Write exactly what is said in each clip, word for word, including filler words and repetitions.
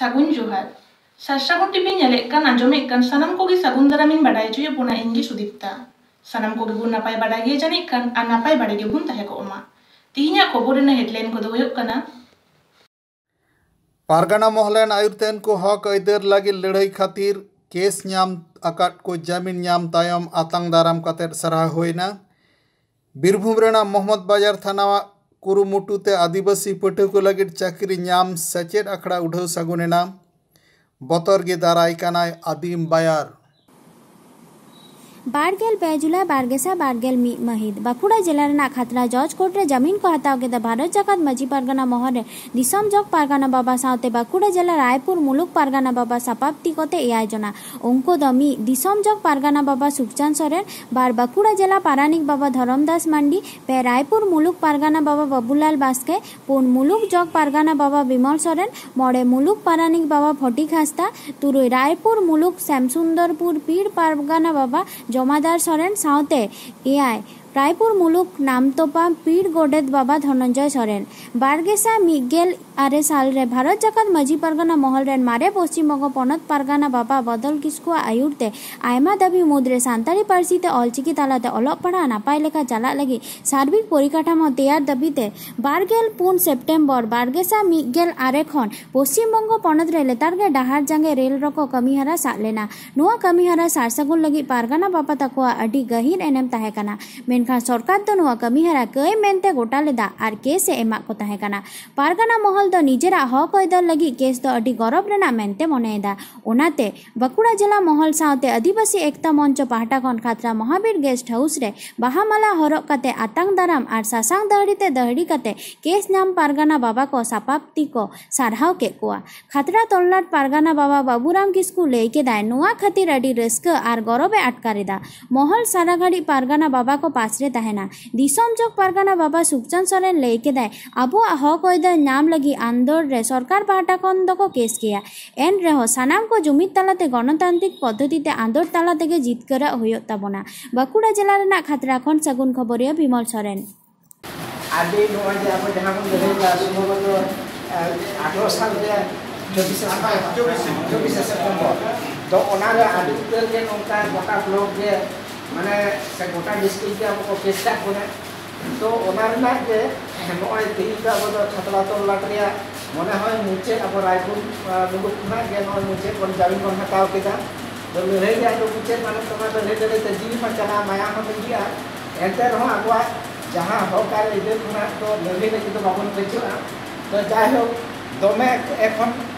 ᱥᱟᱹᱜᱩᱱ ᱡᱚᱦᱟᱨ᱾ ᱥᱟᱨᱥᱟᱹᱜᱩᱱ ᱴᱤᱵᱷᱤ ᱧᱮᱞᱮᱫ ᱠᱟᱱ, ᱟᱸᱡᱚᱢᱮᱫ ᱠᱟᱱ ᱥᱟᱱᱟᱢ ᱠᱚᱜᱮ ᱥᱟᱹᱜᱩᱱ ᱫᱟᱨᱟᱢ ᱤᱧ ᱵᱟᱰᱟᱭ ᱦᱚᱪᱚᱭᱮᱫ ᱵᱚᱱᱟ, ᱤᱧ ᱜᱮ ᱥᱩᱫᱤᱯᱛᱟ᱾ ᱥᱟᱱᱟᱢ ᱠᱚᱜᱮ ᱵᱚᱱ ᱱᱟᱯᱟᱭ ᱵᱟᱰᱟᱭ ᱜᱮᱭᱟ ᱡᱟᱹᱱᱤᱡ ᱠᱷᱟᱱ, ᱟᱨ ᱱᱟᱯᱟᱭ ᱵᱟᱰᱟᱭ ᱜᱮᱵᱚᱱ ᱛᱟᱦᱮᱸ ᱠᱚᱜ ᱢᱟ᱾ ᱛᱤᱦᱤᱧᱟᱜ ᱠᱷᱚᱵᱚᱨ ᱨᱮᱱᱟᱜ headline ᱠᱚᱫᱚ ᱦᱩᱭᱩᱜ ᱠᱟᱱᱟ᱾ ᱯᱟᱨᱜᱟᱱᱟ ᱢᱚᱦᱞᱮᱱ ᱟᱹᱭᱩᱨ ᱛᱮᱱ ᱠᱚ ᱦᱚᱠ ᱟᱹᱭᱫᱟᱹᱨ ᱞᱟᱹᱜᱤᱫ ᱞᱟᱹᱲᱦᱟᱹᱭ ᱠᱷᱟᱹᱛᱤᱨ ᱠᱮᱥ ᱧᱟᱢ ᱟᱠᱟᱫ ᱠᱚ ᱡᱟᱢᱤᱱ ᱧᱟᱢ ᱛᱟᱭᱚᱢ ᱟᱛᱟᱝ ᱫᱟᱨᱟᱢ ᱠᱟᱛᱮ ᱥᱟᱨᱦᱟᱣ ᱦᱩᱭᱱᱟ᱾ ᱵᱤᱨᱵᱷᱩᱢ ᱨᱮᱱᱟᱜ ᱢᱚᱦᱚᱢᱚᱫ ᱵᱟᱡᱟᱨ ᱛᱷᱟᱱᱟ ᱠᱩᱨᱩᱢᱩᱴᱩ ᱛᱮ ᱟᱹᱫᱤᱵᱟᱹᱥᱤ ᱯᱟᱹᱴᱷᱩᱣᱟᱹ ᱠᱚ ᱞᱟᱹᱜᱤᱫ ᱪᱟᱹᱠᱨᱤ ᱧᱟᱢ ᱥᱮᱪᱮᱫ ᱟᱠᱷᱲᱟ ᱩᱰᱷᱟᱹᱣ ᱥᱟᱹᱜᱩᱱ ᱮᱱᱟ᱾ ᱵᱚᱛᱚᱨ ᱜᱮ ᱫᱟᱨᱟᱭ ᱠᱟᱱᱟᱭ ᱟᱹᱫᱤᱢ ᱵᱟᱭᱟᱨ᱾ ᱵᱟᱨᱜᱮᱞ ᱯᱮ ᱡᱩᱞᱟᱭ ᱵᱟᱨ ᱜᱮᱥᱟᱭ ᱵᱟᱨᱜᱮᱞ ᱢᱤᱫ ᱢᱟᱹᱦᱤᱛ, ᱵᱟᱸᱠᱩᱲᱟ ᱡᱮᱞᱟ ᱨᱮᱱᱟᱜ ᱠᱷᱟᱛᱲᱟ ᱡᱚᱡᱽ ᱠᱳᱨᱴ ᱨᱮ ᱡᱟᱢᱤᱱ ᱠᱚ ᱦᱟᱛᱟᱣ ᱠᱮᱫᱟ ᱵᱷᱟᱨᱚᱛ ᱡᱟᱠᱟᱛ ᱢᱟᱹᱡᱷᱤ ᱯᱟᱨᱜᱟᱱᱟ ᱢᱚᱦᱚᱞ ᱨᱮ ᱫᱤᱥᱚᱢ ᱡᱚᱜᱽ ᱯᱟᱨᱜᱟᱱᱟ ᱵᱟᱵᱟ ᱥᱟᱶᱛᱮ ᱵᱟᱸᱠᱩᱲᱟ ᱡᱮᱞᱟ ᱨᱟᱭᱯᱩᱨ ᱢᱩᱞᱩᱠ ᱯᱟᱨᱜᱟᱱᱟ ᱵᱟᱵᱟ ᱥᱟᱯᱟᱵᱛᱤ ᱠᱚᱛᱮ ᱮᱭᱟᱭ ᱡᱚᱱᱟ᱾ ᱩᱱᱠᱩ ᱫᱚ ᱢᱤᱫ ᱫᱤᱥᱚᱢ ᱡᱚᱜᱽ ᱯᱟᱨᱜᱟᱱᱟ ᱵᱟᱵᱟ ᱥᱩᱠᱪᱟᱸᱫᱽ ᱥᱚᱨᱮᱱ, ᱵᱟᱨ ᱵᱟᱸᱠᱩᱲᱟ ᱡᱮᱞᱟ ᱯᱟᱨᱟᱱᱤᱠ ᱵᱟᱵᱟ ᱫᱷᱚᱨᱚᱢᱫᱟᱥ ᱢᱟᱱᱰᱤ, ᱯᱮ ᱨᱟᱭᱯᱩᱨ ᱢᱩᱞᱩᱠ ᱯᱟᱨᱜᱟᱱᱟ ᱵᱟᱵᱟ ᱵᱟᱵᱩᱞᱟᱞ ᱵᱟᱥᱠᱮ, ᱯᱩᱱ ᱢᱩᱞᱩᱠ ᱡᱚᱜᱽ ᱯᱟᱨᱜᱟᱱᱟ ᱵᱟᱵᱟ ᱵᱤᱢᱚᱞ ᱥᱚᱨᱮᱱ, ᱢᱚᱬᱮ ᱢᱩᱞᱩᱠ ᱯᱟᱨᱟᱱᱤᱠ ᱵᱟᱵᱟ ᱯᱷᱚᱴᱤᱠ ᱦᱟᱸᱥᱫᱟ, ᱛᱩᱨᱩᱭ ᱨᱟᱭᱯᱩᱨ ᱢᱩᱞᱩᱠ ᱥᱮᱢᱥᱩᱱᱫᱚᱨᱯᱩᱨ ᱯᱤᱲ ᱯᱟᱨᱜᱟᱱᱟ ᱵᱟᱵᱟ ᱡᱚᱢᱟᱫᱟᱨ ᱥᱚᱨᱮᱱ ᱥᱟᱶᱛᱮ ᱮᱭᱟᱭ ᱨᱟᱭᱯᱩᱨ ᱢᱩᱞᱩᱠ ᱱᱟᱢᱛᱚᱯᱟ ᱯᱤᱲ ᱜᱚᱰᱮᱛ ᱵᱟᱵᱟ ᱫᱷᱚᱱᱚᱱᱡᱚᱭ ᱥᱚᱨᱮᱱ᱾ ᱵᱟᱨ ᱜᱮᱥᱟᱭ ᱢᱤᱫ ᱜᱮᱞ ᱟᱨᱮ ᱥᱟᱞ ᱨᱮ ᱵᱷᱟᱨᱚᱛ ᱡᱟᱠᱟᱛ ᱢᱟᱹᱡᱷᱤ ᱯᱟᱨᱜᱟᱱᱟ ᱢᱚᱦᱚᱞ ᱨᱮᱱ ᱢᱟᱨᱮ ᱯᱚᱥᱪᱤᱢ ᱵᱚᱝᱜᱚ ᱯᱚᱱᱚᱛ ᱯᱟᱨᱜᱟᱱᱟ ᱵᱟᱵᱟ ᱵᱚᱫᱚᱞ ᱠᱤᱥᱠᱩᱣᱟᱜ ᱟᱹᱭᱩᱨ ᱛᱮ ᱟᱭᱢᱟ ᱫᱟᱹᱵᱤ ᱢᱩᱫᱽᱨᱮ ᱥᱟᱱᱛᱟᱲᱤ ᱯᱟᱹᱨᱥᱤ ᱛᱮ ᱚᱞᱪᱤᱠᱤ ᱛᱟᱞᱟᱛᱮ ᱚᱞᱚᱜ ᱯᱟᱲᱦᱟᱜ ᱱᱟᱯᱟᱭ ᱞᱮᱠᱟ ᱪᱟᱞᱟᱜ ᱞᱟᱹᱜᱤᱫ ᱥᱟᱨᱵᱤᱠ ᱯᱚᱨᱤᱠᱟᱴᱷᱟᱢᱳ ᱛᱮᱭᱟᱨ ᱫᱟᱹᱵᱤ ᱛᱮ ᱵᱟᱨ ᱜᱮᱞ ᱯᱩᱱ ᱥᱮᱯᱴᱮᱢᱵᱚᱨ ᱵᱟᱨ ᱜᱮᱥᱟᱭ ᱢᱤᱫ ᱜᱮᱞ ᱟᱨᱮ ᱠᱷᱚᱱ ᱯᱚᱥᱪᱤᱢ ᱵᱚᱝᱜᱚ ᱯᱚᱱᱚᱛ ᱨᱮ ᱞᱮᱛᱟᱲ ᱜᱮ ᱰᱟᱦᱟᱨ ᱡᱟᱸᱜᱮ ᱨᱮᱞ ᱨᱚᱠᱚ ᱠᱟᱹᱢᱤᱦᱚᱨᱟ ᱥᱟᱵ ᱞᱮᱱᱟ᱾ ᱱᱚᱣᱟ ᱠᱟᱹᱢᱤᱦᱚᱨᱟ ᱥᱟᱨ ᱥᱟᱹᱜᱩᱱ ᱞᱟᱹᱜᱤᱫ ᱯᱟᱨᱜᱟᱱᱟ ᱵᱟᱵᱟ ᱛᱟᱠᱚᱣᱟᱜ ᱟᱹᱰᱤ ᱜᱟᱹᱦᱤᱨ ᱮᱱᱮᱢ ᱛᱟᱦᱮᱸ ᱠᱟᱱᱟ, ᱢᱮᱱᱠᱷᱟᱱ ᱥᱚᱨᱠᱟᱨ ᱫᱚ ᱱᱚᱣᱟ ᱠᱟᱹᱢᱤᱦᱚᱨᱟ ᱠᱟᱹᱭ ᱢᱮᱱᱛᱮ ᱜᱚᱴᱟ ᱞᱮᱫᱟ ᱟᱨ ᱠᱮᱥ ᱮ ᱮᱢᱟᱜ ᱠᱚ ᱛᱟᱦᱮᱸ ᱠᱟᱱᱟ᱾ ᱯᱟᱨᱜᱟᱱᱟ ᱢᱚᱦᱚᱞ ᱫᱚ ᱱᱤᱡᱮᱨᱟᱜ ᱦᱚᱠ ᱟᱹᱭᱫᱟᱹᱨ ᱞᱟᱹᱜᱤᱫ ᱠᱮᱥ ᱫᱚ ᱟᱹᱰᱤ ᱜᱚᱨᱚᱵ ᱨᱮᱱᱟᱜ ᱢᱮᱱᱛᱮ ᱢᱚᱱᱮᱭᱮᱫᱟ᱾ ᱚᱱᱟᱛᱮ ᱵᱟᱸᱠᱩᱲᱟ ᱡᱮᱞᱟ ᱢᱚᱦᱚᱞ ᱥᱟᱶᱛᱮ ᱟᱹᱫᱤᱵᱟᱹᱥᱤ ᱮᱠᱛᱟ ᱢᱚᱧᱪᱚ ᱯᱟᱦᱴᱟ ᱠᱷᱚᱱ ᱠᱷᱟᱛᱲᱟ ᱢᱚᱦᱟᱵᱤᱨ ᱜᱮᱥᱴ ᱦᱟᱣᱩᱥ ᱨᱮ ᱵᱟᱦᱟ ᱢᱟᱞᱟ ᱦᱚᱨᱚᱜ ᱠᱟᱛᱮ ᱟᱛᱟᱝ ᱫᱟᱨᱟᱢ ᱟᱨ ᱥᱟᱥᱟᱝ ᱫᱟᱹᱦᱲᱤ ᱛᱮ ᱫᱟᱹᱦᱲᱤ ᱠᱟᱛᱮ ᱠᱮᱥ ᱧᱟᱢ ᱯᱟᱨᱜᱟᱱᱟ ᱵᱟᱵᱟ ᱠᱚ ᱥᱟᱯᱟᱵ ᱛᱤ ᱠᱚ ᱥᱟᱨᱦᱟᱣ ᱠᱮᱫ ᱠᱚᱣᱟ᱾ ᱠᱷᱟᱛᱲᱟ ᱛᱚᱞᱞᱟᱴ ᱯᱟᱨᱜᱟᱱᱟ ᱵᱟᱵᱟ ᱵᱟᱵᱩᱨᱟᱢ ᱠᱤᱥᱠᱩ ᱞᱟᱹᱭ ᱠᱮᱫᱟᱭ, ᱱᱚᱣᱟ ᱠᱷᱟᱹᱛᱤᱨ ᱟᱹᱰᱤ ᱨᱟᱹᱥᱠᱟᱹ ᱟᱨ ᱜᱚᱨᱚᱵ ᱮ ᱟᱴᱠᱟᱨ ᱮᱫᱟ᱾ ᱢᱚᱦᱚᱞ ᱥᱟᱨᱟ ᱜᱷᱟᱹᱲᱤᱡ ᱯᱟᱨᱜᱟᱱᱟ ᱵᱟᱵᱟ ᱠᱚ ᱯᱟᱥ ᱨᱮ ᱛᱟᱦᱮᱱᱟ᱾ ᱫᱤᱥᱚᱢ ᱡᱚᱜᱽ ᱯᱟᱨᱜᱟᱱᱟ ᱵᱟᱵᱟ ᱥᱩᱠᱪᱟᱸᱫᱽ ᱥᱚᱨᱮᱱ ᱞᱟᱹᱭ ᱠᱮᱫᱟᱭ, ᱟᱵᱚᱣᱟᱜ ᱦᱚᱠ ᱟᱹᱭᱫᱟᱹᱨ ᱧᱟᱢ ᱞᱟᱹᱜᱤᱫ ᱟᱱᱫᱳᱲ ᱨᱮ ᱥᱚᱨᱠᱟᱨ ᱯᱟᱦᱴᱟ ᱠᱷᱚᱱ ᱫᱚᱠᱚ ᱠᱮᱥ ᱜᱮᱭᱟ᱾ ᱮᱱ ᱨᱮᱦᱚᱸ ᱥᱟᱱᱟᱢ ᱠᱚ ᱡᱩᱢᱤᱫ ᱛᱟᱞᱟᱛᱮ ᱜᱚᱱᱚᱛᱟᱱᱛᱨᱤᱠ ᱯᱚᱫᱽᱫᱷᱚᱛᱤ ᱛᱮ ᱟᱱᱫᱳᱲ ᱛᱟᱞᱟ ᱛᱮᱜᱮ ᱡᱤᱛᱠᱟᱹᱨᱚᱜ ᱦᱩᱭᱩᱜ ᱛᱟᱵᱚᱱᱟ᱾ ᱵᱟᱸᱠᱩᱲᱟ ᱡᱮᱞᱟ ᱨᱮᱱᱟᱜ ᱠᱷᱟᱛᱲᱟ ᱠᱷᱚᱱ ᱥᱟᱹᱜᱩᱱ ᱠᱷᱚᱵᱚᱨᱤᱭᱟᱹ ᱵᱤᱢᱚᱞ ᱥᱚᱨᱮᱱ᱾ ᱟᱹᱰᱤ ᱱᱚᱜᱼᱚᱭ ᱡᱮ ᱟᱵᱚ ᱡᱟᱦᱟᱸ ᱵᱚᱱ ᱞᱟᱹᱲᱦᱟᱹᱭ ᱞᱮᱫᱟ ᱥᱚᱢᱵᱷᱚᱵᱚᱛᱚ ᱟᱴᱷᱨᱚ ᱥᱟᱞ ᱨᱮ ᱪᱚᱵᱵᱤᱥᱮ ᱥᱮᱯᱴᱮᱢᱵᱚᱨ᱾ ᱛᱚ ᱚᱱᱟᱨᱮ ᱟᱹᱰᱤ ᱩᱛᱟᱹᱨ ᱜᱮ ᱱᱚᱝᱠᱟ ᱜᱚᱴᱟ ᱵᱞᱚᱠ ᱜᱮ, ᱢᱟᱱᱮ ᱥᱮ ᱜᱚᱴᱟ ᱰᱤᱥᱴᱨᱤᱠᱴ ᱜᱮ ᱟᱵᱚ ᱠᱚ ᱠᱮᱥ ᱠᱟᱜ ᱵᱚᱱᱟ᱾ ᱛᱚ ᱚᱱᱟ ᱨᱮᱱᱟᱜ ᱜᱮ ᱱᱚᱜᱼᱚᱭ ᱛᱮᱦᱮᱧ ᱫᱚ ᱟᱵᱚ ᱫᱚ ᱠᱷᱟᱛᱲᱟ ᱛᱚᱞᱞᱟᱴ ᱨᱮᱭᱟᱜ ᱢᱚᱱᱮ ᱦᱚᱭ ᱢᱩᱪᱟᱹᱫ, ᱟᱵᱚ ᱨᱟᱭᱯᱩᱨ ᱢᱩᱞᱩᱠ ᱠᱷᱚᱱᱟᱜ ᱜᱮ ᱱᱚᱜᱼᱚᱭ ᱢᱩᱪᱟᱹᱫ ᱵᱚᱱ ᱡᱟᱹᱢᱤᱱ ᱵᱚᱱ ᱦᱟᱛᱟᱣ ᱠᱮᱫᱟ᱾ ᱛᱚ ᱞᱟᱹᱲᱦᱟᱹᱭ ᱨᱮᱭᱟᱜ ᱫᱚ ᱢᱩᱪᱟᱹᱫ ᱵᱟᱹᱱᱩᱜ ᱛᱟᱵᱚᱱᱟ, ᱞᱟᱹᱲᱦᱟᱹᱭ ᱞᱟᱹᱲᱦᱟᱹᱭ ᱛᱮ ᱡᱤᱣᱤ ᱦᱚᱸ ᱪᱟᱞᱟᱜᱼᱟ, ᱢᱟᱭᱟᱢ ᱦᱚᱸ ᱞᱤᱸᱜᱤᱜᱼᱟ᱾ ᱮᱱᱛᱮ ᱨᱮᱦᱚᱸ ᱟᱵᱚᱣᱟᱜ ᱡᱟᱦᱟᱸ ᱦᱚᱠ ᱟᱨ ᱟᱹᱭᱫᱟᱹᱨ ᱠᱷᱚᱱᱟᱜ ᱫᱚ ᱞᱟᱹᱲᱦᱟᱹᱭ ᱞᱟᱹᱜᱤᱫ ᱫᱚ ᱵᱟᱵᱚᱱ ᱯᱟᱹᱪᱷᱟᱹᱜᱼᱟ᱾ ᱛᱚ ᱡᱟᱭᱦᱳᱠ, ᱫᱚᱢᱮ ᱮᱠᱷᱚᱱ,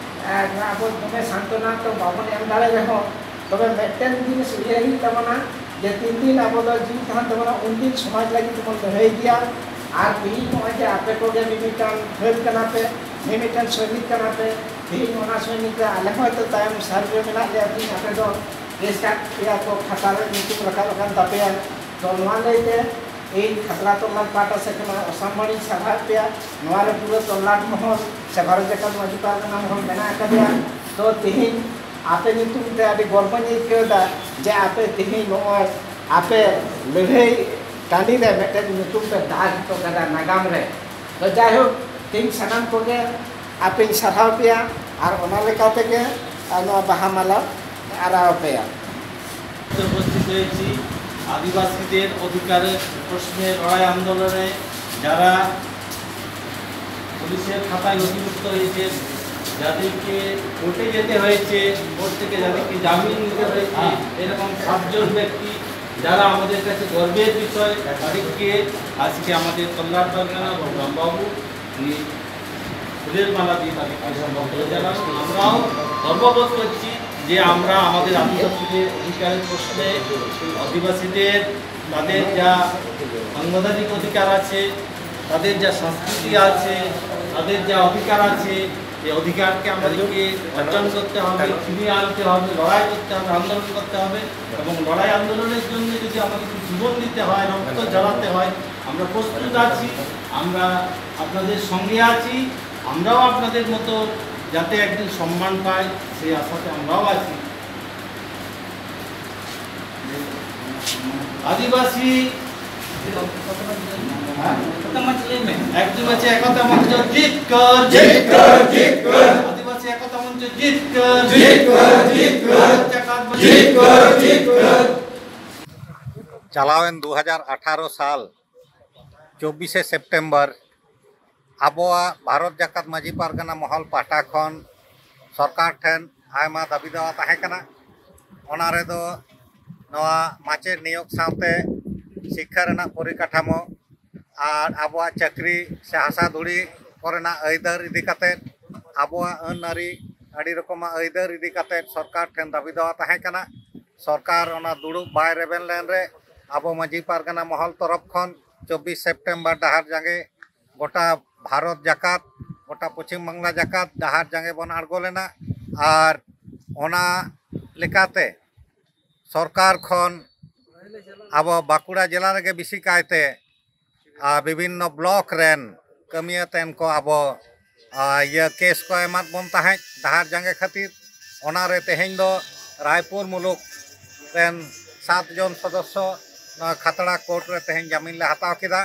ᱮ, ᱟᱵᱚ ᱫᱚᱢᱮ ᱥᱟᱱᱛᱚᱱᱟ ᱛᱚ ᱵᱟᱵᱚᱱ ᱮᱢ ᱫᱟᱲᱮ ᱨᱮᱦᱚᱸ, ᱛᱚᱵᱮ ᱢᱤᱫᱴᱮᱱ ᱡᱤᱱᱤᱥ ᱩᱭᱦᱟᱹᱨ ᱦᱩᱭᱩᱜ ᱛᱟᱵᱚᱱᱟ ᱡᱮ ᱛᱤᱱ ᱫᱤᱱ ᱟᱵᱚ ᱫᱚ ᱡᱤᱣᱤ ᱛᱟᱦᱮᱱ ᱛᱟᱵᱚᱱᱟ, ᱩᱱ ᱫᱤᱱ ᱥᱚᱢᱟᱡᱽ ᱞᱟᱹᱜᱤᱫ ᱛᱮᱵᱚᱱ ᱞᱟᱹᱲᱦᱟᱹᱭ ᱜᱮᱭᱟ᱾ ᱟᱨ ᱛᱤᱦᱤᱧ ᱱᱚᱜᱼᱚᱭ ᱡᱮ ᱟᱯᱮ ᱠᱚᱜᱮ ᱢᱤᱢᱤᱫᱴᱟᱝ ᱯᱷᱟᱹᱫ ᱠᱟᱱᱟ ᱯᱮ, ᱢᱤᱢᱤᱫᱴᱟᱝ ᱥᱚᱭᱱᱤᱠ ᱠᱟᱱᱟ ᱯᱮ, ᱛᱤᱦᱤᱧ ᱚᱱᱟ ᱥᱚᱭᱱᱤᱠ ᱨᱮ ᱟᱞᱮ ᱦᱚᱸ ᱦᱚᱭᱛᱳ ᱛᱟᱭᱚᱢ ᱥᱟᱨ ᱨᱮ ᱢᱮᱱᱟᱜ ᱞᱮᱭᱟ, ᱛᱤᱦᱤᱧ ᱟᱯᱮ ᱫᱚ ᱠᱮᱥ ᱠᱟᱜ ᱯᱮᱭᱟ ᱠᱚ, ᱠᱷᱟᱛᱟ ᱨᱮ ᱧᱩᱛᱩᱢ ᱨᱟᱠᱟᱵ ᱟᱠᱟᱱ ᱛᱟᱯᱮᱭᱟ᱾ ᱛᱚ ᱱᱚᱣᱟ ᱞᱟᱹᱭᱛᱮ ᱤᱧ ᱠᱷᱟᱛᱲᱟ ᱛᱚᱞᱞᱟᱴ ᱯᱟᱦᱴᱟ ᱥᱮᱫ ᱠᱷᱚᱱᱟᱜ ᱚᱥᱟᱢ ᱵᱟᱹᱲᱤᱧ ᱥᱟᱨᱦᱟᱣᱮᱫ ᱯᱮᱭᱟ᱾ ᱱᱚᱣᱟ ᱨᱮ ᱯᱩᱨᱟᱹ ᱛᱚᱞᱞᱟᱴ ᱢᱚᱦᱚᱞ ᱥᱮ ᱵᱷᱟᱨᱚᱛ ᱡᱟᱠᱟᱛ ᱢᱟᱹᱡᱷᱤ ᱯᱟᱨᱜᱟᱱᱟ ᱢᱚᱦᱚᱞ ᱢᱮᱱᱟᱜ ᱟᱠᱟᱫᱮᱭᱟ᱾ ᱛᱚ ᱛᱮᱦᱮᱧ ᱟᱯᱮ ᱧᱩᱛᱩᱢ ᱛᱮ ᱟᱹᱰᱤ ᱜᱚᱨᱵᱚᱧ ᱟᱹᱭᱠᱟᱹᱣ ᱮᱫᱟ ᱡᱮ ᱟᱯᱮ ᱛᱮᱦᱮᱧ ᱱᱚᱜᱼᱚᱭ ᱟᱯᱮ ᱞᱟᱹᱲᱦᱟᱹᱭ ᱴᱟᱺᱰᱤ ᱨᱮ ᱢᱤᱫᱴᱮᱱ ᱧᱩᱛᱩᱢ ᱯᱮ ᱫᱟᱜ ᱦᱚᱴᱚ ᱠᱟᱫᱟ ᱱᱟᱜᱟᱢ ᱨᱮ᱾ ᱛᱚ ᱡᱟᱭᱦᱳᱠ, ᱛᱮᱦᱮᱧ ᱥᱟᱱᱟᱢ ᱠᱚᱜᱮ ᱟᱯᱮᱧ ᱥᱟᱨᱦᱟᱣ ᱯᱮᱭᱟ ᱟᱨ ᱚᱱᱟ ᱞᱮᱠᱟ ᱛᱮᱜᱮ ᱟᱨ ᱱᱚᱣᱟ ᱵᱟᱦᱟ ᱢᱟᱞᱟ ᱟᱨᱟᱣ ᱯᱮᱭᱟ᱾ উপস্থিত হয়েছি আদিবাসীদের অধিকারের প্রশ্নে লড়াই আন্দোলনে যারা পুলিশের খাতায় নথিভুক্ত হয়েছে, যাদেরকে কোর্টে যেতে হয়েছে, কোর্ট থেকে যাদেরকে জামিন নিতে হয়েছে, এরকম সাতজন ব্যক্তি যারা আমাদের কাছে গর্বের বিষয়, তাদেরকে আজকে আমাদের কল্যাণ পারগানা এবং রামবাবু উনি ফুলের মালা দিয়ে তাদেরকে সম্বর্ধনা জানান। আমরাও গর্ববোধ করছি যে আমরা আমাদের আদিবাসীদের অধিকারের প্রশ্নে আদিবাসীদের তাদের যা সাংবিধানিক অধিকার আছে, তাদের যা সংস্কৃতি আছে, তাদের যা অধিকার আছে, এই অধিকারকে আমাদেরকে অর্জন করতে হবে, ফিরিয়ে আনতে হবে, লড়াই করতে হবে, আন্দোলন করতে হবে। এবং লড়াই আন্দোলনের জন্য যদি আমাদেরকে জীবন দিতে হয়, রক্ত ঝরাতে হয়, আমরা প্রস্তুত আছি। আমরা আপনাদের সঙ্গে আছি। আমরাও আপনাদের মতো যাতে একদিন সম্মান পাই, সেই আশাতে আমরাও আছি। আদিবাসী একদম আছে একতা মঞ্চ, জিত কর, জিত কর, জিত কর। আদিবাসী একতা ᱡᱤᱛᱠᱟᱹᱨ, ᱡᱤᱛᱠᱟᱹᱨ, ᱡᱤᱛᱠᱟᱹᱨ, ᱡᱤᱛᱠᱟᱹᱨ, ᱡᱤᱛᱠᱟᱹᱨ᱾ ᱪᱟᱞᱟᱣᱮᱱ ᱫᱩ ᱦᱟᱡᱟᱨ ᱟᱴᱷᱟᱨᱚ ᱥᱟᱞ ᱪᱚᱵᱵᱤᱥᱮ ᱥᱮᱯᱴᱮᱢᱵᱚᱨ ᱟᱵᱚᱣᱟᱜ ᱵᱷᱟᱨᱚᱛ ᱡᱟᱠᱟᱛ ᱢᱟᱹᱡᱷᱤ ᱯᱟᱨᱜᱟᱱᱟ ᱢᱚᱦᱚᱞ ᱯᱟᱦᱴᱟ ᱠᱷᱚᱱ ᱥᱚᱨᱠᱟᱨ ᱴᱷᱮᱱ ᱟᱭᱢᱟ ᱫᱟᱹᱵᱤ ᱫᱟᱣᱟ ᱛᱟᱦᱮᱸ ᱠᱟᱱᱟ᱾ ᱚᱱᱟ ᱨᱮᱫᱚ ᱱᱚᱣᱟ ᱢᱟᱪᱮᱫ ᱱᱤᱭᱳᱜᱽ ᱥᱟᱶᱛᱮ ᱥᱤᱠᱠᱷᱟ ᱨᱮᱱᱟᱜ ᱯᱚᱨᱤᱠᱟᱴᱷᱟᱢᱳ ᱟᱨ ᱟᱵᱚᱣᱟᱜ ᱪᱟᱹᱠᱨᱤ ᱥᱮ ᱦᱟᱥᱟ ᱫᱷᱩᱲᱤ ᱠᱚᱨᱮᱱᱟᱜ ᱟᱹᱭᱫᱟᱹᱨ ᱤᱫᱤ ᱠᱟᱛᱮᱫ, ᱟᱵᱚᱣᱟᱜ ᱟᱹᱱ ᱟᱹᱨᱤ, ᱟᱹᱰᱤ ᱨᱚᱠᱚᱢᱟᱜ ᱟᱹᱭᱫᱟᱹᱨ ᱤᱫᱤ ᱠᱟᱛᱮᱫ ᱥᱚᱨᱠᱟᱨ ᱴᱷᱮᱱ ᱫᱟᱹᱵᱤ ᱫᱟᱣᱟ ᱛᱟᱦᱮᱸ ᱠᱟᱱᱟ᱾ ᱥᱚᱨᱠᱟᱨ ᱚᱱᱟ ᱫᱩᱲᱩᱵ ᱵᱟᱭ ᱨᱮᱵᱮᱱ ᱞᱮᱱ ᱨᱮ ᱟᱵᱚ ᱢᱟᱹᱡᱷᱤ ᱯᱟᱨᱜᱟᱱᱟ ᱢᱚᱦᱚᱞ ᱛᱚᱨᱚᱯ ᱠᱷᱚᱱ ᱪᱚᱵᱵᱤᱥ ᱥᱮᱯᱴᱮᱢᱵᱚᱨ ᱰᱟᱦᱟᱨ ᱡᱟᱸᱜᱮ ᱜᱚᱴᱟ ᱵᱷᱟᱨᱚᱛ ᱡᱟᱠᱟᱛ, ᱜᱚᱴᱟ ᱯᱚᱪᱷᱤᱢ ᱵᱟᱝᱞᱟ ᱡᱟᱠᱟᱛ ᱰᱟᱦᱟᱨ ᱡᱟᱸᱜᱮ ᱵᱚᱱ ᱟᱬᱜᱚ ᱞᱮᱱᱟ᱾ ᱟᱨ ᱚᱱᱟ ᱞᱮᱠᱟᱛᱮ ᱥᱚᱨᱠᱟᱨ ᱠᱷᱚᱱ ᱟᱵᱚ ᱵᱟᱸᱠᱩᱲᱟ ᱡᱮᱞᱟ ᱨᱮᱜᱮ ᱵᱮᱥᱤ ᱠᱟᱭᱛᱮ, ᱟᱨ, ᱵᱤᱵᱷᱤᱱᱱᱚ ᱵᱞᱚᱠ ᱨᱮᱱ ᱠᱟᱹᱢᱤᱭᱟᱹ ᱛᱮᱱ ᱠᱚ ᱟᱵᱚ, ᱟᱨ, ᱤᱭᱟᱹ ᱠᱮᱥ ᱠᱚ ᱮᱢᱟᱫ ᱵᱚᱱ ᱛᱟᱦᱮᱸᱫ ᱰᱟᱦᱟᱨ ᱡᱟᱸᱜᱮ ᱠᱷᱟᱹᱛᱤᱨ᱾ ᱚᱱᱟᱨᱮ ᱛᱮᱦᱮᱧ ᱫᱚ ᱨᱟᱭᱯᱩᱨ ᱢᱩᱞᱩᱠ ᱨᱮᱱ ᱥᱟᱛ ᱡᱚᱱ ᱥᱚᱫᱚᱥᱥᱚ ᱱᱚᱣᱟ ᱠᱷᱟᱛᱲᱟ ᱠᱳᱨᱴ ᱨᱮ ᱛᱮᱦᱮᱧ ᱡᱟᱢᱤᱱ ᱞᱮ ᱦᱟᱛᱟᱣ ᱠᱮᱫᱟ᱾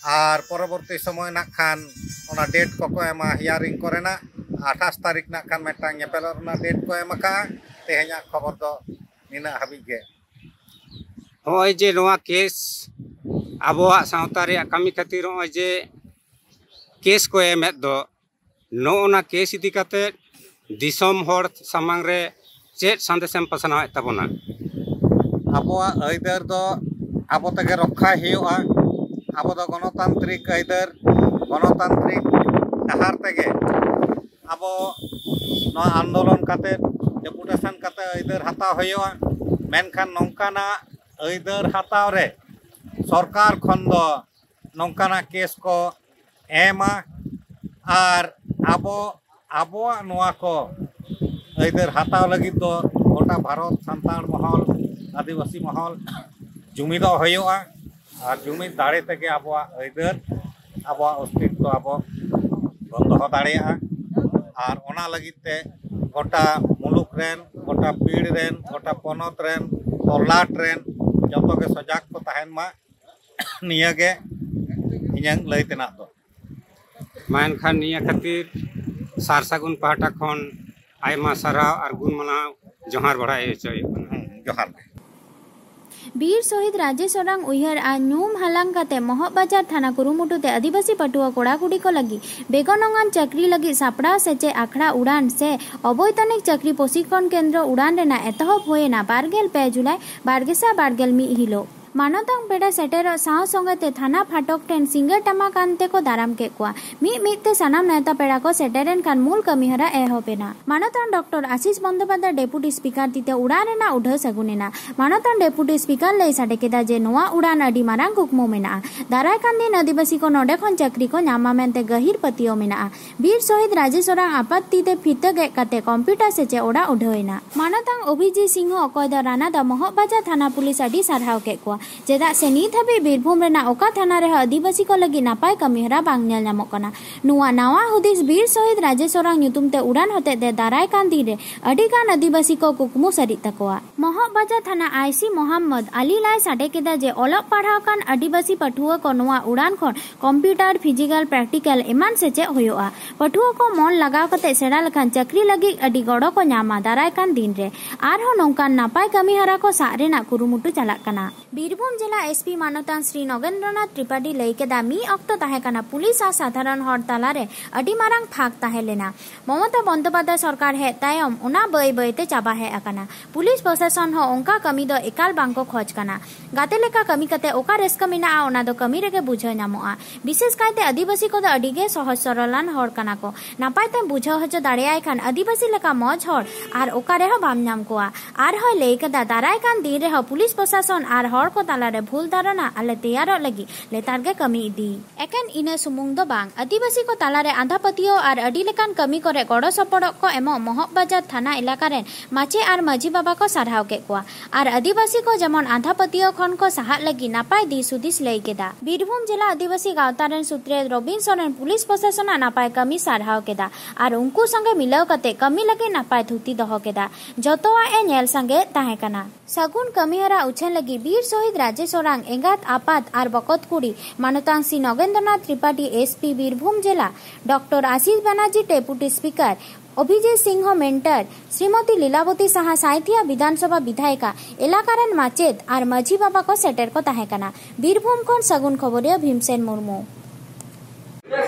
ᱟᱨ ᱯᱚᱨᱚᱵᱚᱨᱛᱤ ᱥᱚᱢᱚᱭ ᱱᱟᱜ ᱠᱷᱟᱱ ᱚᱱᱟ ᱰᱮᱴ ᱠᱚᱠᱚ ᱮᱢᱟ ᱦᱤᱭᱟᱨᱤᱝ ᱠᱚᱨᱮᱱᱟᱜ᱾ ᱟᱴᱷᱟᱥ ᱛᱟᱹᱨᱤᱠᱷ ᱱᱟᱜ ᱠᱷᱟᱱ ᱢᱤᱫᱴᱟᱝ ᱧᱮᱯᱮᱞᱚᱜ ᱨᱮᱱᱟᱜ ᱰᱮᱴ ᱠᱚ ᱮᱢ ᱟᱠᱟᱫᱼᱟ᱾ ᱛᱮᱦᱮᱧᱟᱜ ᱠᱷᱚᱵᱚᱨ ᱫᱚ ᱱᱤᱱᱟᱹᱜ ᱦᱟᱹᱵᱤᱡ ᱜᱮ᱾ ᱱᱚᱜᱼᱚᱭ ᱡᱮ ᱱᱚᱣᱟ ᱠᱮᱥ ᱟᱵᱚᱣᱟᱜ ᱥᱟᱶᱛᱟ ᱨᱮᱭᱟᱜ ᱠᱟᱹᱢᱤ ᱠᱷᱟᱹᱛᱤᱨ ᱱᱚᱜᱼᱚᱭ ᱡᱮ ᱠᱮᱥ ᱠᱚ ᱮᱢᱮᱫ ᱫᱚ, ᱱᱚᱜᱼᱚ ᱱᱟ ᱠᱮᱥ ᱤᱫᱤ ᱠᱟᱛᱮ ᱫᱤᱥᱚᱢ ᱦᱚᱲ ᱥᱟᱢᱟᱝ ᱨᱮ ᱪᱮᱫ ᱥᱟᱸᱫᱮᱥᱮᱢ ᱯᱟᱥᱱᱟᱣᱮᱫ ᱛᱟᱵᱚᱱᱟ? ᱟᱵᱚᱣᱟᱜ ᱟᱹᱭᱫᱟᱹᱨ ᱫᱚ ᱟᱵᱚ ᱛᱮᱜᱮ ᱨᱚᱠᱠᱷᱟᱭ ᱦᱩᱭᱩᱜᱼᱟ᱾ ᱟᱵᱚ ᱫᱚ ᱜᱚᱱᱚᱛᱟᱱᱛᱨᱤᱠ ᱟᱹᱭᱫᱟᱹᱨ, ᱜᱚᱱᱚᱛᱟᱱᱛᱨᱤᱠ ᱰᱟᱦᱟᱨ ᱛᱮᱜᱮ ᱟᱵᱚ ᱱᱚᱣᱟ ᱟᱱᱫᱳᱞᱚᱱ ᱠᱟᱛᱮ, ᱰᱮᱯᱩᱴᱮᱥᱚᱱ ᱠᱟᱛᱮ ᱟᱹᱭᱫᱟᱹᱨ ᱦᱟᱛᱟᱣ ᱦᱩᱭᱩᱜᱼᱟ᱾ ᱢᱮᱱᱠᱷᱟᱱ ᱱᱚᱝᱠᱟᱱᱟᱜ ᱟᱹᱭᱫᱟᱹᱨ ᱦᱟᱛᱟᱣ ᱨᱮ ᱥᱚᱨᱠᱟᱨ ᱠᱷᱚᱱ ᱫᱚ ᱱᱚᱝᱠᱟᱱᱟᱜ ᱠᱮᱥ ᱠᱚ ᱮᱢᱟ᱾ ᱟᱨ ᱟᱵᱚ, ᱟᱵᱚᱣᱟᱜ ᱱᱚᱣᱟ ᱠᱚ ᱟᱹᱭᱫᱟᱹᱨ ᱦᱟᱛᱟᱣ ᱞᱟᱹᱜᱤᱫ ᱫᱚ ᱜᱚᱴᱟ ᱵᱷᱟᱨᱚᱛ ᱥᱟᱱᱛᱟᱲ ᱢᱚᱦᱚᱞ, ᱟᱹᱫᱤᱵᱟᱹᱥᱤ ᱢᱚᱦᱚᱞ ᱡᱩᱢᱤᱫᱚᱜ ᱦᱩᱭᱩᱜᱼᱟ᱾ ᱟᱨ ᱡᱩᱢᱤᱫ ᱫᱟᱲᱮ ᱛᱮᱜᱮ ᱟᱵᱚᱣᱟᱜ ᱟᱹᱭᱫᱟᱹᱨ, ᱟᱵᱚᱣᱟᱜ ᱚᱥᱛᱤᱛᱛᱚ ᱟᱵᱚ ᱵᱚᱱ ᱫᱚᱦᱚ ᱫᱟᱲᱮᱭᱟᱜᱼᱟ᱾ ᱟᱨ ᱚᱱᱟ ᱞᱟᱹᱜᱤᱫ ᱛᱮ ᱜᱚᱴᱟ ᱢᱩᱞᱩᱠ ᱨᱮᱱ, ᱜᱚᱴᱟ ᱯᱤᱲ ᱨᱮᱱ, ᱜᱚᱴᱟ ᱯᱚᱱᱚᱛ ᱨᱮᱱ, ᱛᱚᱞᱟᱴ ᱨᱮᱱ ᱡᱚᱛᱚ ᱜᱮ ᱥᱚᱡᱟᱜᱽ ᱠᱚ ᱛᱟᱦᱮᱱ ᱢᱟ᱾ ᱱᱤᱭᱟᱹ ᱜᱮ ᱤᱧᱟᱹᱝ ᱞᱟᱹᱭ ᱛᱮᱱᱟᱜ ᱫᱚ᱾ ᱢᱟ ᱮᱱᱠᱷᱟᱱ ᱱᱤᱭᱟᱹ ᱠᱷᱟᱹᱛᱤᱨ ᱥᱟᱨ ᱥᱟᱹᱜᱩᱱ ᱯᱟᱦᱴᱟ ᱠᱷᱚᱱ ᱟᱭᱢᱟ ᱥᱟᱨᱦᱟᱣ ᱟᱨ ᱜᱩᱱ ᱢᱟᱱᱟᱣ ᱡᱚᱦᱟᱨ ᱵᱟᱲᱟᱭ ᱦᱚᱪᱚᱭ ᱦᱩᱭᱩᱜ ᱠᱟᱱᱟ᱾ ᱦᱮᱸ, ᱡᱚᱦᱟᱨ ᱜᱮ᱾ ᱵᱤᱨ ᱥᱚᱦᱤᱫ ᱨᱟᱡᱮᱥ ᱚᱨᱟᱝ ᱩᱭᱦᱟᱹᱨ ᱟᱨ ᱧᱩᱢ ᱦᱟᱞᱟᱝ ᱠᱟᱛᱮ ᱢᱚᱦᱚᱵ ᱵᱟᱡᱟᱨ ᱛᱷᱟᱱᱟ ᱠᱩᱨᱩᱢᱩᱴᱩ ᱛᱮ ᱟᱹᱫᱤᱵᱟᱹᱥᱤ ᱯᱟᱹᱴᱷᱩᱣᱟᱹ ᱠᱚᱲᱟ ᱠᱩᱲᱤ ᱠᱚ ᱞᱟᱹᱜᱤᱫ ᱵᱮᱜᱚᱱᱚᱝᱟᱱ ᱪᱟᱹᱠᱨᱤ ᱞᱟᱹᱜᱤᱫ ᱥᱟᱯᱲᱟᱣ ᱥᱮᱪᱮᱫ ᱟᱠᱷᱲᱟ ᱩᱲᱟᱱ ᱥᱮ ᱚᱵᱳᱭᱛᱚᱱᱤᱠ ᱪᱟᱹᱠᱨᱤ ᱯᱨᱚᱥᱤᱠᱠᱷᱚᱱ ᱠᱮᱱᱫᱨᱚ ᱩᱲᱟᱱ ᱨᱮᱱᱟᱜ ᱮᱛᱚᱦᱚᱵ ᱦᱩᱭᱮᱱᱟ ᱵᱟᱨ ᱜᱮᱞ ᱯᱮ ᱡᱩᱞᱟᱭ ᱵᱟᱨ ᱜᱮᱥᱟᱭ ᱵᱟᱨ ᱜᱮᱞ ᱢᱤᱫ ᱦᱤᱞᱳᱜ᱾ ᱢᱟᱱᱚᱛᱟᱝ ᱯᱮᱲᱟ ᱥᱮᱴᱮᱨᱚᱜ ᱥᱟᱶ ᱥᱚᱸᱜᱮ ᱛᱮ ᱛᱷᱟᱱᱟ ᱯᱷᱟᱴᱚᱠ ᱴᱷᱮᱱ ᱥᱤᱸᱜᱟᱹ ᱴᱟᱢᱟᱠ ᱟᱱ ᱛᱮᱠᱚ ᱫᱟᱨᱟᱢ ᱠᱮᱫ ᱠᱚᱣᱟ᱾ ᱢᱤᱫ ᱢᱤᱫ ᱛᱮ ᱥᱟᱱᱟᱢ ᱱᱮᱣᱛᱟ ᱯᱮᱲᱟ ᱠᱚ ᱥᱮᱴᱮᱨᱮᱱ ᱠᱷᱟᱱ ᱢᱩᱞ ᱠᱟᱹᱢᱤ ᱦᱚᱨᱟ ᱮᱦᱚᱵ ᱮᱱᱟ᱾ ᱢᱟᱱᱚᱛᱟᱱ ᱰᱚᱠᱴᱚᱨ ᱟᱥᱤᱥ ᱵᱚᱱᱫᱳᱯᱟᱫᱽᱫᱭᱟᱭ ᱰᱮᱯᱩᱴᱤ ᱥᱯᱤᱠᱟᱨ ᱛᱤᱛᱮ ᱩᱲᱟᱱ ᱨᱮᱱᱟᱜ ᱩᱰᱷᱟᱹᱣ ᱥᱟᱹᱜᱩᱱ ᱮᱱᱟ᱾ ᱢᱟᱱᱚᱛᱟᱱ ᱰᱮᱯᱩᱴᱤ ᱥᱯᱤᱠᱟᱨ ᱞᱟᱹᱭ ᱥᱟᱰᱮ ᱠᱮᱫᱟ ᱡᱮ ᱱᱚᱣᱟ ᱩᱲᱟᱱ ᱟᱹᱰᱤ ᱢᱟᱨᱟᱝ ᱠᱩᱠᱢᱩ ᱢᱮᱱᱟᱜᱼᱟ᱾ ᱫᱟᱨᱟᱭ ᱠᱟᱱ ᱫᱤᱱ ᱟᱹᱫᱤᱵᱟᱹᱥᱤ ᱠᱚ ᱱᱚᱰᱮ ᱠᱷᱚᱱ ᱪᱟᱹᱠᱨᱤ ᱠᱚ ᱧᱟᱢᱟ ᱢᱮᱱᱛᱮ ᱜᱟᱹᱦᱤᱨ ᱯᱟᱹᱛᱭᱟᱹᱣ ᱢᱮᱱᱟᱜᱼᱟ᱾ ᱵᱤᱨ ᱥᱚᱦᱤᱫ ᱨᱟᱡᱮᱥ ᱚᱨᱟᱝ ᱟᱯᱟᱛ ᱛᱤ ᱛᱮ ᱯᱷᱤᱛᱟᱹ ᱜᱮᱫ ᱠᱟᱛᱮ ᱠᱚᱢᱯᱤᱭᱩᱴᱟᱨ ᱥᱮᱪᱮᱫ ᱚᱲᱟᱜ ᱩᱰᱷᱟᱹᱣ ᱮᱱᱟ᱾ ᱢᱟᱱᱚᱛᱟᱝ ᱚᱵᱷᱤᱡᱤᱛ ᱥᱤᱝᱦᱚ, ᱚᱠᱚᱭ ᱫᱚ ᱨᱟᱱᱟᱫᱟ ᱢᱚᱦᱚᱵ ᱵᱟᱡᱟᱨ ᱛᱷᱟᱱᱟ ᱯᱩᱞᱤᱥ, ᱟᱹᱰᱤ ᱥᱟᱨᱦᱟᱣ ᱠᱮᱫ ᱠᱚᱣᱟ, ᱪᱮᱫᱟᱜ ᱥᱮ ᱱᱤᱛ ᱦᱟᱹᱵᱤᱡ ᱵᱤᱨᱵᱷᱩᱢ ᱨᱮᱱᱟᱜ ᱚᱠᱟ ᱛᱷᱟᱱᱟ ᱨᱮᱦᱚᱸ ᱟᱹᱫᱤᱵᱟᱹᱥᱤ ᱠᱚ ᱞᱟᱹᱜᱤᱫ ᱱᱟᱯᱟᱭ ᱠᱟᱹᱢᱤᱦᱚᱨᱟ ᱵᱟᱝ ᱧᱮᱞ ᱧᱟᱢᱚᱜ ᱠᱟᱱᱟ᱾ ᱱᱚᱣᱟ ᱱᱟᱣᱟ ᱦᱩᱫᱤᱥ ᱵᱤᱨ ᱥᱚᱦᱤᱫ ᱨᱟᱡᱮᱥ ᱚᱨᱟᱝ ᱧᱩᱛᱩᱢ ᱛᱮ ᱩᱲᱟᱱ ᱦᱚᱛᱮᱛᱮ ᱫᱟᱨᱟᱭ ᱠᱟᱱ ᱫᱤᱱ ᱨᱮ ᱟᱹᱰᱤ ᱜᱟᱱ ᱟᱹᱫᱤᱵᱟᱹᱥᱤ ᱠᱚ ᱠᱩᱠᱢᱩ ᱥᱟᱹᱨᱤᱜ ᱛᱟᱠᱚᱣᱟ᱾ ᱢᱚᱦᱚᱵ ᱵᱟᱡᱟᱨ ᱛᱷᱟᱱᱟ ᱟᱭ ᱥᱤ ᱢᱚᱦᱟᱢᱢᱚᱫ ᱟᱞᱤ ᱞᱟᱭ ᱥᱟᱰᱮ ᱠᱮᱫᱟ ᱡᱮ ᱚᱞᱚᱜ ᱯᱟᱲᱦᱟᱣ ᱠᱟᱱ ᱟᱹᱫᱤᱵᱟᱹᱥᱤ ᱯᱟᱹᱴᱷᱩᱣᱟᱹ ᱠᱚ ᱱᱚᱣᱟ ᱩᱲᱟᱱ ᱠᱷᱚᱱ ᱠᱚᱢᱯᱤᱭᱩᱴᱟᱨ, ᱯᱷᱤᱡᱤᱠᱟᱞ, ᱯᱨᱮᱠᱴᱤᱠᱟᱞ ᱮᱢᱟᱱ ᱥᱮᱪᱮᱫ ᱦᱩᱭᱩᱜᱼᱟ᱾ ᱯᱟᱹᱴᱷᱩᱣᱟᱹ ᱠᱚ ᱢᱚᱱ ᱞᱟᱜᱟᱣ ᱠᱟᱛᱮ ᱥᱮᱬᱟ ᱞᱮᱠᱷᱟᱱ ᱪᱟᱹᱠᱨᱤ ᱞᱟᱹᱜᱤᱫ ᱟᱹᱰᱤ ᱜᱚᱲᱚ ᱠᱚ ᱧᱟᱢᱟ᱾ ᱫᱟᱨᱟᱭ ᱠᱟᱱ ᱫᱤᱱ ᱨᱮ ᱟᱨᱦᱚᱸ ᱱᱚᱝᱠᱟᱱ ᱱᱟᱯᱟᱭ ᱠᱟᱹᱢᱤ ᱦᱚᱨᱟ ᱠᱚ ᱥᱟᱵ ᱨᱮᱱᱟᱜ ᱠᱩᱨᱩᱢᱩᱴᱩ ᱪᱟᱞᱟᱜ ᱠᱟᱱᱟ᱾ ᱵᱤᱨᱵᱷᱩᱢ ᱡᱮᱞᱟ ᱮᱥ ᱯᱤ ᱢᱟᱱᱚᱛᱟᱱ ᱥᱨᱤ ᱱᱚᱜᱮᱱᱫᱨᱚᱱᱟᱛᱷ ᱛᱨᱤᱯᱟᱴᱤ ᱞᱟᱹᱭ ᱠᱮᱫᱟ, ᱢᱤᱫ ᱚᱠᱛᱚ ᱛᱟᱦᱮᱸ ᱠᱟᱱᱟ ᱯᱩᱞᱤᱥ ᱟᱨ ᱥᱟᱫᱷᱟᱨᱚᱱ ᱦᱚᱲ ᱛᱟᱞᱟᱨᱮ ᱟᱹᱰᱤ ᱢᱟᱨᱟᱝ ᱯᱷᱟᱸᱠ ᱛᱟᱦᱮᱸ ᱞᱮᱱᱟ᱾ ᱢᱚᱢᱚᱛᱟ ᱵᱚᱱᱫᱳᱯᱟᱫᱽᱫᱭᱟᱭ ᱥᱚᱨᱠᱟᱨ ᱦᱮᱡ ᱛᱟᱭᱚᱢ ᱚᱱᱟ ᱵᱟᱹᱭ ᱵᱟᱹᱭ ᱛᱮ ᱪᱟᱵᱟ ᱦᱮᱡ ᱟᱠᱟᱱᱟ᱾ ᱯᱩᱞᱤᱥ ᱯᱨᱚᱥᱟᱥᱚᱱ ᱦᱚᱸ ᱚᱱᱠᱟ ᱠᱟᱹᱢᱤ ᱫᱚ ᱮᱠᱟᱞ ᱵᱟᱝ ᱠᱚ ᱠᱷᱚᱡᱽ ᱠᱟᱱᱟ᱾ ᱜᱟᱛᱮ ᱞᱮᱠᱟ ᱠᱟᱹᱢᱤ ᱠᱟᱛᱮ ᱚᱠᱟ ᱨᱟᱹᱥᱠᱟᱹ ᱢᱮᱱᱟᱜᱼᱟ, ᱚᱱᱟ ᱫᱚ ᱠᱟᱹᱢᱤ ᱨᱮᱜᱮ ᱵᱩᱡᱷᱟᱹᱣ ᱧᱟᱢᱚᱜᱼᱟ᱾ ᱵᱤᱥᱮᱥ ᱠᱟᱭᱛᱮ ᱟᱹᱫᱤᱵᱟᱹᱥᱤ ᱠᱚᱫᱚ ᱟᱹᱰᱤ ᱜᱮ ᱥᱚᱦᱚᱡ ᱥᱚᱨᱚᱞᱟᱱ ᱦᱚᱲ ᱠᱟᱱᱟ ᱠᱚ᱾ ᱱᱟᱯᱟᱭ ᱛᱮᱢ ᱵᱩᱡᱷᱟᱹᱣ ᱦᱚᱪᱚ ᱫᱟᱲᱮᱭᱟᱭ ᱠᱷᱟᱱ ᱟᱹᱫᱤᱵᱟᱹᱥᱤ ᱞᱮᱠᱟ ᱢᱚᱡᱽ ᱦᱚᱲ ᱟᱨ ᱚᱠᱟ ᱨᱮᱦᱚᱸ ᱵᱟᱢ ᱧᱟᱢ ᱠᱚᱣᱟ᱾ ᱟᱨᱦᱚᱸᱭ ᱞᱟᱹᱭ ᱠᱟᱫᱟ, ᱫᱟᱨᱟᱭ ᱠᱟᱱ ᱫᱤᱱ ᱨᱮᱦᱚᱸ ᱯᱩᱞᱤᱥ ᱯᱨᱚᱥᱟᱥᱚᱱ ᱟᱨ ᱦᱚᱲ ᱠᱚ ᱛᱟᱞᱟᱨᱮ ᱵᱷᱩᱞ ᱫᱷᱟᱨᱚᱱᱟ ᱟᱞᱮ ᱛᱮᱭᱟᱨᱚᱜ ᱞᱟᱹᱜᱤᱫ ᱞᱮᱛᱟᱲ ᱜᱮ ᱠᱟᱹᱢᱤ ᱤᱫᱤ᱾ ᱮᱠᱮᱱ ᱤᱱᱟᱹ ᱥᱩᱢᱩᱝ ᱫᱚ ᱵᱟᱝ, ᱟᱹᱫᱤᱵᱟᱹᱥᱤ ᱠᱚ ᱛᱟᱞᱟᱨᱮ ᱟᱸᱫᱷᱟ ᱯᱟᱹᱛᱭᱟᱹᱣ ᱟᱨ ᱟᱹᱰᱤ ᱞᱮᱠᱟᱱ ᱠᱟᱹᱢᱤ ᱠᱚᱨᱮ ᱜᱚᱲᱚ ᱥᱚᱯᱚᱦᱚᱫ ᱠᱚ ᱮᱢᱚᱜ ᱢᱚᱦᱚᱵ ᱵᱟᱡᱟᱨ ᱛᱷᱟᱱᱟ ᱮᱞᱟᱠᱟ ᱨᱮᱱ ᱢᱟᱪᱮᱫ ᱟᱨ ᱢᱟᱹᱡᱷᱤ ᱵᱟᱵᱟ ᱠᱚ ᱥᱟᱨᱦᱟᱣ ᱠᱮᱫ ᱠᱚᱣᱟ ᱟᱨ ᱟᱹᱫᱤᱵᱟᱹᱥᱤ ᱠᱚ ᱡᱮᱢᱚᱱ ᱟᱸᱫᱷᱟ ᱯᱟᱹᱛᱭᱟᱹᱣ ᱠᱷᱚᱱ ᱠᱚ ᱥᱟᱦᱟᱜ ᱞᱟᱹᱜᱤᱫ ᱱᱟᱯᱟᱭ ᱫᱤᱥ ᱦᱩᱫᱤᱥ ᱞᱟᱹᱭ ᱠᱮᱫᱟ᱾ ᱵᱤᱨᱵᱷᱩᱢ ᱡᱮᱞᱟ ᱟᱹᱫᱤᱵᱟᱹᱥᱤ ᱜᱟᱶᱛᱟ ᱨᱮᱱ ᱥᱩᱛᱨᱮᱛ ᱨᱚᱵᱤᱱ ᱥᱚᱨᱮᱱ ᱯᱩᱞᱤᱥ ᱯᱨᱚᱥᱟᱥᱚᱱᱟᱜ ᱱᱟᱯᱟᱭ ᱠᱟᱹᱢᱤ ᱥᱟᱨᱦᱟᱣ ᱠᱮᱫᱟ ᱟᱨ ᱩᱱᱠᱩ ᱥᱚᱸᱜᱮ ᱢᱤᱞᱟᱹᱣ ᱠᱟᱛᱮ ᱠᱟᱹᱢᱤ ᱞᱟᱹᱜᱤᱫ ᱱᱟᱯᱟᱭ ᱛᱷᱩᱛᱤ ᱫᱚᱦᱚ ᱠᱮᱫᱟ᱾ ᱡᱚᱛᱚᱣᱟᱜ ᱮ ᱧᱮᱞ ᱥᱟᱸᱜᱮ ᱛᱟᱦᱮᱸ ᱠᱟᱱᱟ᱾ ᱥᱟᱹᱜᱩᱱ ᱠᱟᱹᱢᱤᱦᱚᱨᱟ ᱩᱪᱷᱟᱹᱱ ᱞᱟᱹᱜᱤᱫ ᱵᱤᱨ ᱥᱚᱦᱤᱫ ᱨᱟᱡᱮᱥ ᱚᱨᱟᱝ ᱮᱸᱜᱟᱛ ᱟᱯᱟᱛ ᱟᱨ ᱵᱚᱠᱚᱛ ᱠᱩᱲᱤ ᱢᱟᱱᱚᱛᱟᱱ C Nagendranath Tripathi, S P Birbhum ᱡᱮᱞᱟ, doctor Ashish Banerjee deputy speaker, Abhijit Singha mentor, Shrimati Lilabati Saha Sainthia ᱵᱤᱫᱷᱟᱱ ᱥᱚᱵᱷᱟ ᱵᱤᱫᱷᱟᱭᱤᱠᱟ, ᱮᱞᱟᱠᱟ ᱨᱮᱱ ᱢᱟᱪᱮᱛ ᱟᱨ ᱢᱟᱹᱡᱷᱤ ᱵᱟᱵᱟ ᱠᱚ ᱥᱮᱴᱮᱨ ᱠᱚ ᱛᱟᱦᱮᱸ ᱠᱟᱱᱟ᱾ ᱵᱤᱨᱵᱷᱩᱢ ᱠᱷᱚᱱ ᱥᱟᱹᱜᱩᱱ ᱠᱷᱚᱵᱚᱨᱤᱭᱟᱹ ᱵᱷᱤᱢᱥᱮᱱ ᱢᱩᱨᱢᱩ᱾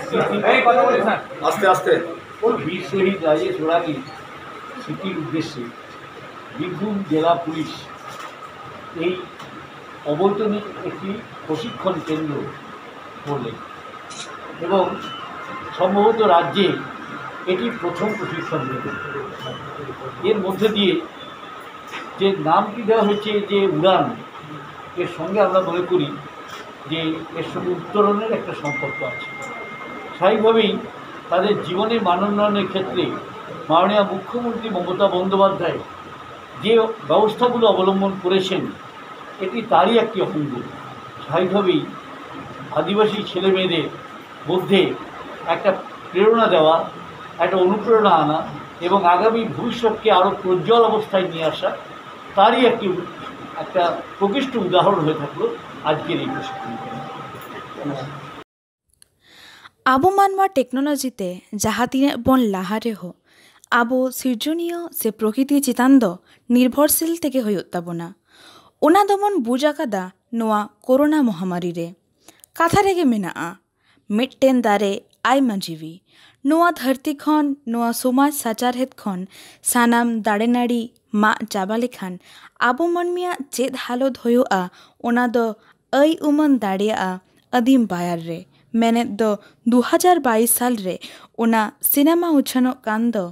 আস্তে আস্তে। বীর শহীদ রাজেশ ওরাগী স্মৃতির উদ্দেশ্যে বীরভূম জেলা পুলিশ এই অবৈতনিক একটি প্রশিক্ষণ কেন্দ্র করলেন এবং সম্ভবত রাজ্যে এটি প্রথম প্রশিক্ষণ কেন্দ্র। এর মধ্যে দিয়ে যে নামটি দেওয়া হয়েছে যে উড়ান, এর সঙ্গে আমরা মনে করি যে এর সঙ্গে উত্তরণের একটা সম্পর্ক আছে। স্বাভাবিকভাবেই তাদের জীবনে মানোন্নয়নের ক্ষেত্রে মাননীয় মুখ্যমন্ত্রী মমতা বন্দ্যোপাধ্যায় যে ব্যবস্থাগুলো অবলম্বন করেছেন, এটি তারই একটি অঙ্গ। স্বাভাবিকভাবেই আদিবাসী ছেলেমেয়েদের মধ্যে একটা প্রেরণা দেওয়া, একটা অনুপ্রেরণা আনা এবং আগামী ভবিষ্যৎকে আরও প্রজ্জ্বল অবস্থায় নিয়ে আসা, তারই একটি একটা প্রকৃষ্ট উদাহরণ হয়ে থাকলো আজকের এই প্রশিক্ষণ। ᱟᱵᱚ ᱢᱟᱱᱣᱟ ᱴᱮᱠᱱᱳᱞᱚᱡᱤ ᱛᱮ ᱡᱟᱦᱟᱸ ᱛᱤᱱᱟᱹᱜ ᱵᱚᱱ ᱞᱟᱦᱟ ᱨᱮᱦᱚᱸ, ᱟᱵᱚ ᱥᱤᱨᱡᱚᱱᱤᱭᱟᱹ ᱥᱮ ᱯᱨᱚᱠᱨᱤᱛᱤ ᱪᱮᱛᱟᱱ ᱫᱚ ᱱᱤᱨᱵᱷᱚᱨᱥᱤᱞ ᱛᱮᱜᱮ ᱦᱩᱭᱩᱜ ᱛᱟᱵᱚᱱᱟ᱾ ᱚᱱᱟ ᱫᱚᱵᱚᱱ ᱵᱩᱡᱽ ᱟᱠᱟᱫᱟ ᱱᱚᱣᱟ ᱠᱳᱨᱳᱱᱟ ᱢᱚᱦᱟᱢᱟᱨᱤ ᱨᱮ᱾ ᱠᱟᱛᱷᱟ ᱨᱮᱜᱮ ᱢᱮᱱᱟᱜᱼᱟ, ᱢᱤᱫᱴᱮᱱ ᱫᱟᱨᱮ ᱟᱭᱢᱟ ᱡᱤᱣᱤ᱾ ᱱᱚᱣᱟ ᱫᱷᱟᱹᱨᱛᱤ ᱠᱷᱚᱱ ᱱᱚᱣᱟ ᱥᱚᱢᱟᱡᱽ ᱥᱟᱪᱟᱨᱦᱮᱫ ᱠᱷᱚᱱ ᱥᱟᱱᱟᱢ ᱫᱟᱨᱮ ᱱᱟᱹᱲᱤ ᱢᱟᱜ ᱪᱟᱵᱟ ᱞᱮᱠᱷᱟᱱ ᱟᱵᱚ ᱢᱟᱹᱱᱢᱤᱭᱟᱜ ᱪᱮᱫ ᱦᱟᱞᱚᱛ ᱦᱩᱭᱩᱜᱼᱟ, ᱚᱱᱟ ᱫᱚ ᱟᱹᱭ ᱩᱢᱟᱹᱱ ᱫᱟᱲᱮᱭᱟᱜᱼᱟ ᱟᱹᱫᱤᱢ ᱵᱟᱭᱟᱨ ᱨᱮ᱾ ᱢᱮᱱᱮᱫ ᱫᱚ ᱫᱩ ᱦᱟᱡᱟᱨ ᱵᱟᱭᱤᱥ ᱥᱟᱞ ᱨᱮ ᱚᱱᱟ ᱥᱤᱱᱮᱢᱟ ᱩᱪᱷᱟᱹᱱᱚᱜ ᱠᱟᱱ ᱫᱚ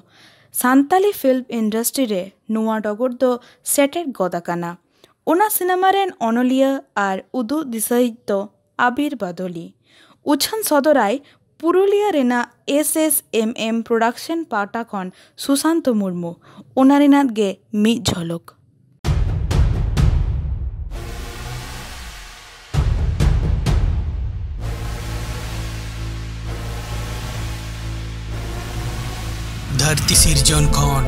ᱥᱟᱱᱛᱟᱞᱤ ᱯᱷᱤᱞᱢ ᱤᱱᱰᱟᱥᱴᱨᱤ ᱨᱮ ᱱᱚᱣᱟ ᱰᱚᱜᱚᱨ ᱫᱚ ᱥᱮᱴᱮᱨ ᱜᱚᱫ ᱟᱠᱟᱱᱟ᱾ ᱚᱱᱟ ᱥᱤᱱᱮᱢᱟ ᱨᱮᱱ ᱚᱱᱚᱞᱤᱭᱟᱹ ᱟᱨ ᱩᱫᱩᱜ ᱫᱤᱥᱟᱹᱭᱤᱡ ᱫᱚ ᱟᱵᱤᱨ ᱵᱟᱫᱚᱞᱤ᱾ ᱩᱪᱷᱟᱹᱱ ᱥᱚᱫᱚᱨᱟᱭ ᱯᱩᱨᱩᱞᱤᱭᱟᱹ ᱨᱮᱱᱟᱜ ᱮᱥ ᱮᱥ ᱮᱢ ᱮᱢ ᱯᱨᱚᱰᱟᱠᱥᱚᱱ ᱯᱟᱦᱴᱟ ᱠᱷᱚᱱ ᱥᱩᱥᱟᱱᱛᱚ ᱢᱩᱨᱢᱩ᱾ ᱚᱱᱟ ᱨᱮᱱᱟᱜ ᱜᱮ ᱢᱤᱫ ᱡᱷᱚᱞᱚᱠ᱾ ᱫᱷᱟᱹᱨᱛᱤ ᱥᱤᱨᱡᱚᱱ ᱠᱷᱚᱱ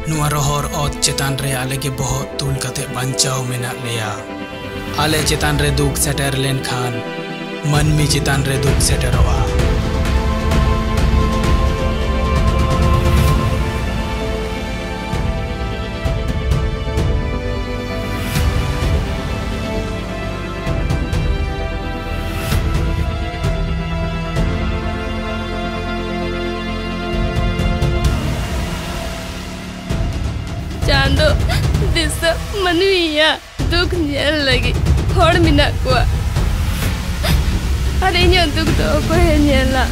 ᱱᱚᱣᱟ ᱨᱚᱦᱚᱨ ᱚᱛ ᱪᱮᱛᱟᱱ ᱨᱮ ᱟᱞᱮ ᱜᱮ ᱵᱚᱦᱚᱜ ᱛᱩᱞ ᱠᱟᱛᱮ ᱵᱟᱧᱪᱟᱣ ᱢᱮᱱᱟᱜ ᱞᱮᱭᱟ᱾ ᱟᱞᱮ ᱪᱮᱛᱟᱱ ᱨᱮ ᱫᱩᱠ ᱥᱮᱴᱮᱨ ᱞᱮᱱᱠᱷᱟᱱ ᱢᱟᱹᱱᱢᱤ ᱪᱮᱛᱟᱱ ᱨᱮ ᱫᱩᱠ ᱥᱮᱴᱮᱨᱚᱜᱼᱟ᱾ ᱪᱟᱸᱫᱚ ᱫᱤᱥᱚᱢ ᱢᱟᱹᱱᱢᱤᱭᱟᱜ ᱫᱩᱠ ᱧᱮᱞ ᱞᱟᱹᱜᱤᱫ ᱦᱚᱲ ᱢᱮᱱᱟᱜ ᱠᱚᱣᱟ, ᱟᱨ ᱤᱧᱟᱹᱜ ᱫᱩᱠ ᱫᱚ ᱚᱠᱚᱭᱮ ᱧᱮᱞᱟ?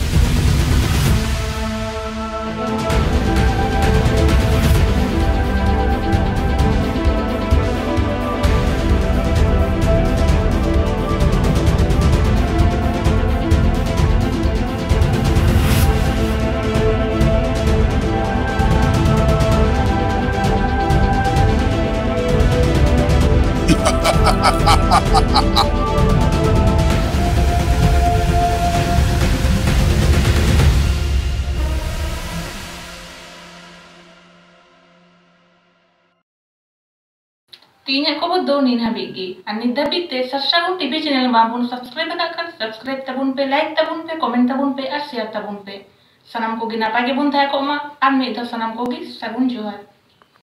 ᱛᱮᱦᱮᱧᱟᱜ ᱠᱷᱚᱵᱚᱨ ᱫᱚ ᱱᱤᱱ ᱦᱟᱹᱵᱤᱡ ᱜᱮ᱾ ᱟᱨ ᱱᱤᱛ ᱫᱷᱟᱹᱵᱤᱡ ᱛᱮ ᱥᱟᱨᱥᱟᱜᱩᱱ ᱴᱤᱵᱷᱤ ᱪᱮᱱᱮᱞ ᱵᱟᱝᱵᱚᱱ ᱥᱟᱵᱥᱠᱨᱟᱭᱤᱵ ᱟᱠᱟᱫ ᱠᱷᱟᱱ, ᱥᱟᱵᱥᱠᱨᱟᱭᱤᱵ ᱛᱟᱵᱚᱱ ᱯᱮ, ᱞᱟᱭᱤᱠ ᱛᱟᱵᱚᱱ ᱯᱮ, ᱠᱚᱢᱮᱱᱴ ᱛᱟᱵᱚᱱ ᱯᱮ ᱟᱨ ᱥᱮᱭᱟᱨ ᱛᱟᱵᱚᱱ ᱯᱮ᱾ ᱥᱟᱱᱟᱢ ᱠᱚᱜᱮ ᱱᱟᱯᱟᱭ ᱜᱮᱵᱚᱱ ᱛᱟᱦᱮᱸ ᱠᱚᱜ ᱢᱟ᱾ ᱟᱨ ᱢᱤᱫ ᱫᱷᱟᱣ ᱥᱟᱱᱟᱢ ᱠᱚᱜᱮ ᱥᱟᱹᱜᱩᱱ ᱡᱚᱦᱟᱨ᱾